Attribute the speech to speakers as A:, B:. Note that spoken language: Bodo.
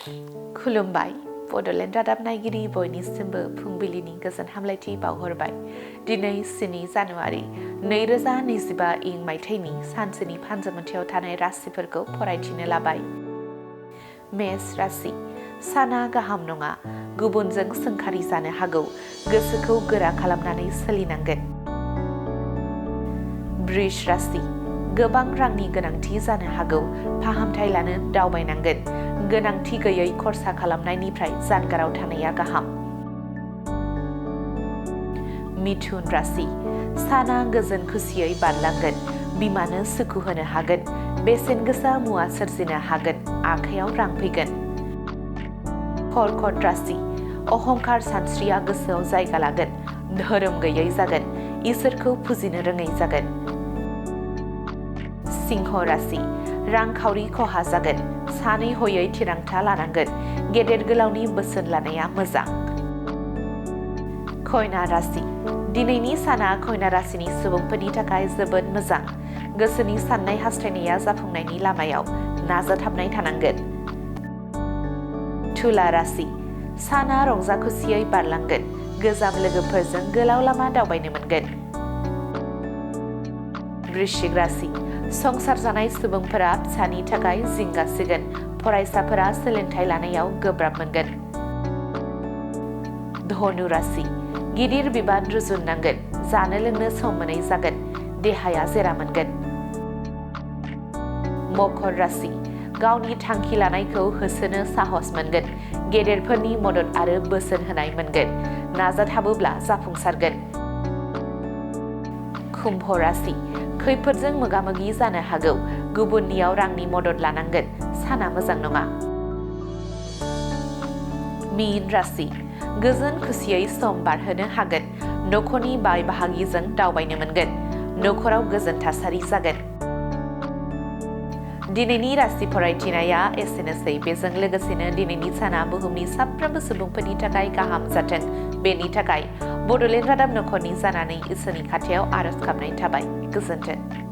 A: खुलुमबाय बड'लेण्ड रादाब नायगिरि बयनिसिमबो फुंबिलिनि गोजोन हामलायथि बावहरबाय। दिनै 7 जानुवारि 2025 इं मायथाइनि सानसेनि फानजामुथियाव थानाय राशिफोरखौ फरायथिनो लाबाय। मेष राशि साना गाहाम नङा, गुबुनजों सोंखारि जानो हागौ, गोसोखौ गोरा खालामनानै सोलिनांगोन। वृष राशि गोबां रांनि गोनांथि जानो हागौ, फाहामथाय लानो दावबायनांगोन। गोनांथि गैयै खरसा खालामनायनिफ्राय जानगाराव थानाया गाहाम। मिथुन राशि साना गोजोन खुसियै बारलांगोन, बिमानो सुखु होनो हागोन, बेसेन गोसा मुवा सोरजिनो हागोन, आखायाव रां फैगोन। कर्कट राशि अहंकार सानस्रिया गोसोआव जायगा लागोन, धोरोम गैयै जागोन, इसोरखौ फुजिनो रोङै जागोन। सिंह राशि रांखावरि खहा जागोन, सानै हयै थिरांथा लानांगोन, गेदेर गोलावनि बोसोन लानाया मोजां। कन्या राशि दिनैनि साना कन्या राशिनि सुबुंफोरनि थाखाय जोबोद मोजां, गोसोनि साननाय हास्थायनाया जाफुंनायनि लामायाव नाजाथाबनाय थानांगोन। तुला राशि साना रंजा खुसियै बारलांगोन, गोजाम लोगोफोरजों गोलाव लामा दावबायनो मोनगोन। वृश्चिक राशि संसार जानाय सुबुंफोरा फिसानि थाखाय जिंगासिगोन, फरायसाफोरा सोलोंथाइ लानायाव गोब्राब मोनगोन। धनु राशि गिदिर बिबान रुजुननांगोन, जानो लोंनो सम मोनै जागोन, देहाया जेरा मोनगोन। मकर राशि गावनि थांखि लानायखौ होसोनो साहस मोनगोन, गेदेरफोरनि मदद आरो बोसोन होनाय मोनगोन, नाजाथाबोब्ला जाफुंसारगोन। कुम्भ राशि खैफोदजों मोगा-मोगि जानो हागौ, गुबुननियाव रांनि मदद लानांगोन, साना मोजां नङा। मीन राशि गोजोन खुसियै सम बारहोनो हागोन, नखरनि बाय बाहागिजों दावबायनो मोनगोन, नखराव गोजोन थासारि जागोन। दिनैनि राशि फरायथिनाया एसेनोसै। बेजों लोगोसेनो दिनैनि साना बुहुमनि साफ्रोमबो सुबुंफोरनि थाखाय गाहाम जाथों, बेनि थाखाय बड'लेण्ड रादाब नखरनि जानानै इसोरनि खाथियाव आरज गाबनाय थाबाय। गोजोन्थों।